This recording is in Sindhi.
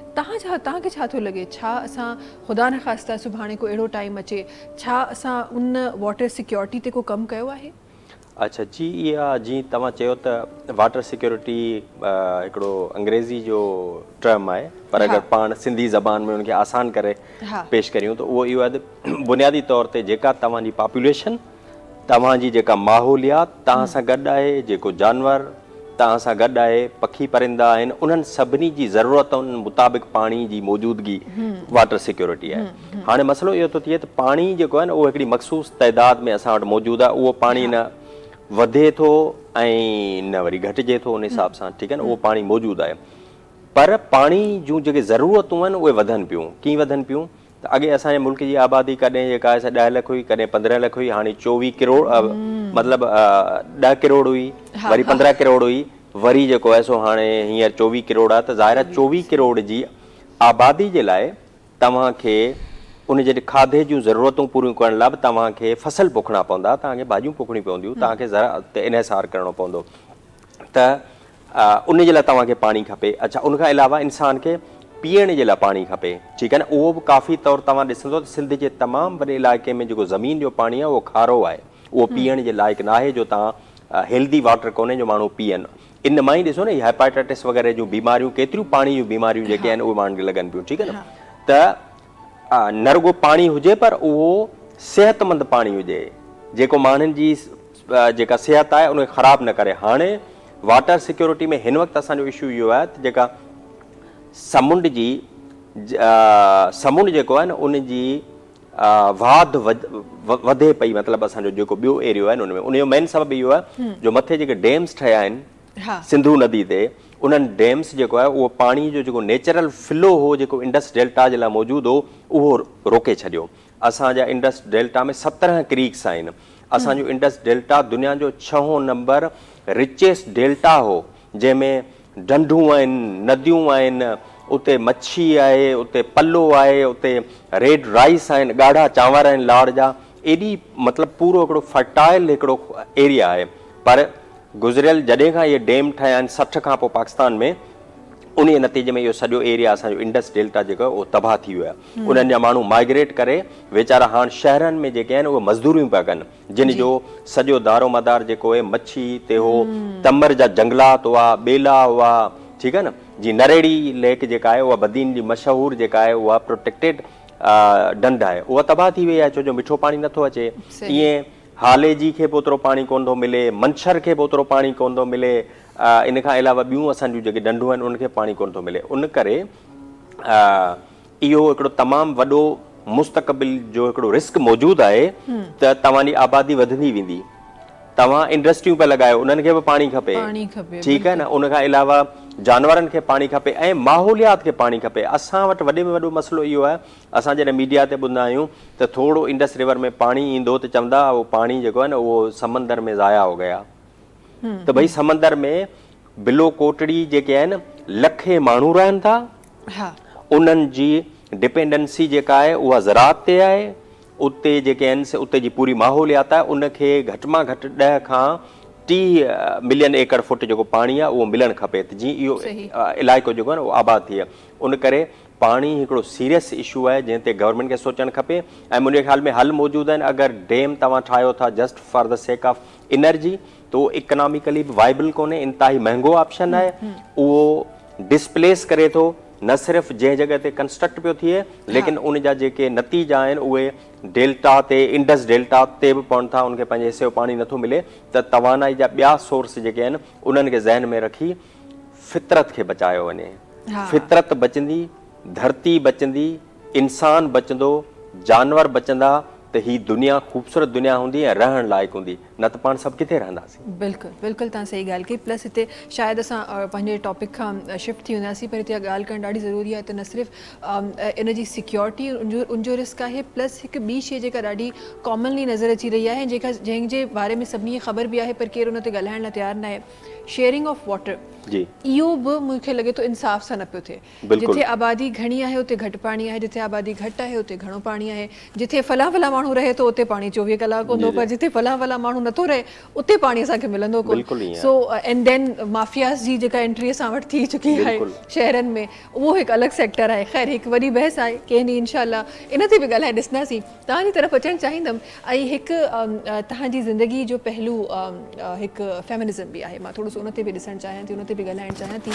توهان ڇا توهان کي ڇا ٿو لڳي ڇا اسان خدا نخواسته سڀاڻي ڪو اهڙو ٽائيم اچي ڇا اسان ان واٽر سيڪيورٽي تي ڪو ڪم ڪيو آهي؟ اڇا جي اها جي توهان چيو ته واٽر سيڪيورٽي هڪڙو انگريزي جو ٽرم آهي پر اگر پاڻ سنڌي زبان ۾ ان کي آسان ڪري پيش ڪريون ته اهو اهو آهي ته بنيادي طور تي جيڪا توهان جي پاپوليشن توهان جي جيڪا ماحوليات توهان سان گڏ آهي، جيڪو جانور توهان سان گڏ آهي، پکي پرندا آهن، انهن سڀني جي ضرورتن مطابق پاڻي جي موجودگي واٽر سيڪيورٽي آهي. هاڻي مسئلو اهو ٿو ٿئي ته پاڻي جيڪو آهي نه اهو هڪڙي مخصوص تعداد ۾ اسان وٽ موجود آهي، اهو پاڻي نه وڌي ٿو ۽ نه وري گهٽجي ٿو ان حساب سان ٺيڪ آهي نه اهو پاڻي موجود آهي پر پاڻي جون جيڪي ضرورتون آهن اهي وڌن پيون، ڪيئن وڌن پيون؟ ته اڳي اسان جي ملڪ جي آبادي ڪڏهن جيڪا آهي سا ڏهه لک هئي ڪڏهن 15 لک هئي هاڻي 24 ڪروڙ مطلب 10 ڪروڙ هئي وري 15 ڪروڙ هئي وري جيڪو آهي سو هاڻي هينئر 24 ڪروڙ آهي ته ظاهر آهي 24 ڪروڙ جي آبادي جي لاء توهان کي ان جي کاڌي جون ضرورتون پوريون ڪرڻ لاء به توهان کي فصل پوکڻا پوندا توهان کي ڀاڄيون پوکڻيون پونديون توهان کي زراعت تي انحصار ڪرڻو پوندو ته ان جي لاء توهان کي پاڻي کپي. اڇا ان کان علاوه انسان کي پيئڻ جي لاء پاڻي کپي ٺيڪ آهي نه اهو به ڪافي طور توهان ڏسندو ته سنڌ جي تمام وڏي علائقي ۾ جيڪو زمين جو پاڻي آهي اهو کارو آهي اهو پيئڻ جي لائق ناهي جو توهان هيلدي واٽر ڪونهي جو ماڻهو پيئن ان مان ئي ڏسو نه هي هيپاٽائٽس وغيره جون بيماريون ڪيتريون پاڻي جون بيماريون جيڪي آهن اهي ماڻهن کي لڳن پيون ٺيڪ آهي نه ته نه رڳو پاڻي هجي پر اهو صحتمند پاڻي هجي جيڪو ماڻهن جي جيڪا صحت آهي ان کي خراب نه ڪري. هاڻي واٽر سيڪيورٽي ۾ هن وقت اسان جو اشو اهو آهي ته جيڪا سمنڊ جي سمنڊ جيڪو آهي نه ان جي واڌ وڌي پئي مطلب اسان جو جيڪو ٻيو ايريو آهي ان ۾ ان جو مين سبب اهو آهي جو مٿي جيڪي ڊيمس ٺهيا آهن سنڌو ندي تي انهن ڊيمس جيڪو آهي اهو پاڻي جو جيڪو نيچرل فلو هو جيڪو انڊس ڊيلٽا جي لاء موجود هو اهو روڪي ڇڏيو. اسان جا انڊس ڊيلٽا ۾ 17 ڪريڪس آهن. اسان جو انڊس ڊيلٽا دنيا جو ڇهون نمبر رچيسٽ ڊيلٽا هو جنهن ۾ ڍنڍون آهن، نديون آهن، اتي مڇي آهي، اتي پلو آهي، اتي ريڊ رائيس آهن، ڳاڙها چانور آهن لاڙ جا، ايڏي مطلب پورو هڪڙو فرٽائل هڪڙو ايريا آهي پر گذريل جڏهن کان اهي ڊيم ٺهيا آهن 60 کان پوء پاڪستان ۾ انهي نتيجي ۾ اهو سڄو ايريا اسان جو انڊس ڊيلٽا جيڪو آهي اهو تباهه ٿي ويو آهي انهن جا ماڻهو مائگريٽ ڪري ويچارا هاڻ شهرن ۾ جيڪي آهن اهي مزدوريون پيا ڪن جن جو سڄو دارو مدار جيڪو اهي مڇي تي هو تمر جا جنگلات هئا ٻيلا هئا ٺيڪ آهي نه جي نريڙي ليڪ جيڪا آهي اها بدين جي مشهور جيڪا آهي اها پروٽيڪٽيڊ ڍنڍ آهي اها تباهه ٿي وئي آهي ڇو جو مٺو پاڻي نٿو اچي ائين هاليجي کي به اوترو پاڻي ڪونه ٿو ملي، منڇر کي به اوترو پاڻي ڪونه ٿو ملي، ان کان علاوه ٻيون اسان جون جيڪي ڍنڍون آهن انهن کي به پاڻي ڪونه ٿو ملي. ان ڪري اهو هڪڙو تمام وڏو مستقبل جو هڪڙو رسڪ موجود آهي ته توهان جي آبادي وڌندي ويندي. توهان انڊسٽريون پيا لڳايو انهن کي به پاڻي کپي، ٺيڪ آهي نه، ان کان علاوه جانورن کي پاڻي کپي ۽ ماحوليات کي پاڻي کپي. اسان وٽ وڏي ۾ وڏو مسئلو اهو آهي اسان جڏهن ميڊيا تي ٻڌندا آهيون ته ٿورو انڊس ريور ۾ پاڻي ايندو ته چوندا اهو پاڻي جيڪو آهي نه اهو سمندر ۾ ضايع هو گيا ته ڀئي سمندر ۾ بلو ڪوٽڙي جيڪي آهن لکين ماڻهو رهن ٿا انهن جي ڊپينڊنسي جيڪا آهي اها زراعت تي آهي اتي جيڪي آهن سي اتي جي پوري ماحوليات آهي ان کي گهٽ مان گهٽ 10 کان 30 ملين ايڪڙ فوٽ جيڪو پاڻي آهي اهو ملڻ کپي ته جيئن اهو علائقو جيڪو آهي نه اهو آباد ٿئي ان ڪري پاڻي هڪڙو سيريس اشو آهي جنهن تي گورنمينٽ کي سوچڻ کپي ۽ منهنجي خيال ۾ حل موجود آهن اگر ڊيم توهان ٺاهيو ٿا just for the sake of energy ته اهو اڪناميڪلي به وائبل ڪونهي انتهائي مهنگو آپشن آهي اهو ڊسپليس ڪري ٿو نه صرف جنهن جڳهه تي ڪنسٽرڪٽ پيو ٿئي ليڪن ان جا جيڪي نتيجا آهن اهي ڊيلٽا تي انڊس ڊيلٽا تي به پون ٿا ان کي پنهنجي حصي جو پاڻي نٿو ملي ته توانائي جا ٻيا سورس جيڪي آهن انهن کي ذهن ۾ رکي فطرت کي بچايو وڃي. فطرت بچندي، ڌرتي بچندي، انسان بچندو، جانور بچندا ته هي دنيا خوبصورت دنيا هوندي ۽ رهڻ لائق هوندي نه ته پاڻ سڀ ڪٿي رهنداسين. بلڪل بلڪل توهان صحيح ڳالهه ڪئي پلس هتي شايد اسان پنهنجي ٽاپڪ کان شفٽ ٿي وينداسين پر هتي اها ڳالهه ڪرڻ ڏاڍي ضروري آهي ته نه صرف ان جي سيڪيورٽي ان جو رسڪ آهي پلس هڪ ٻي شي جيڪا ڏاڍي ڪامنلي نظر اچي رهي آهي جيڪا جنهن جي باري ۾ سڀني کي خبر به آهي پر ڪير ان تي ڳالهائڻ لاء تيار ناهي شيئرنگ آف واٽر اهو به مون کي لڳي ٿو انصاف سان نه پيو ٿئي. جٿي آبادي گهڻي آهي اتي گهٽ پاڻي آهي، جٿي آبادي گهٽ آهي اتي گهڻو پاڻي آهي، جٿي فلان فلان ماڻهو رهي ٿو اتي پاڻي 24 ڪلاڪ هوندو پر جٿي فلان فلان ماڻهو نٿو رهي اتي پاڻي اسان کي ملندو ڪونه. سو اينڊ then mafias جي جيڪا انٽري اسان وٽ ٿي چڪي آهي شهرن ۾ اهو هڪ الڳ سيڪٽر آهي. خير هڪ وڏي بحث آهي، ڪنهن ڏينهن انشاء الله ان تي به ڳالهائي ڏسنداسين. توهان جي طرف اچڻ چاهيندم ۽ هڪ توهان جي زندگي جو پهلو هڪ فيمنزم به آهي، مان ٿورو سو ان تي به ڏسڻ چاهيان ٿي، ان تي به ڳالهائڻ چاهيان ٿي.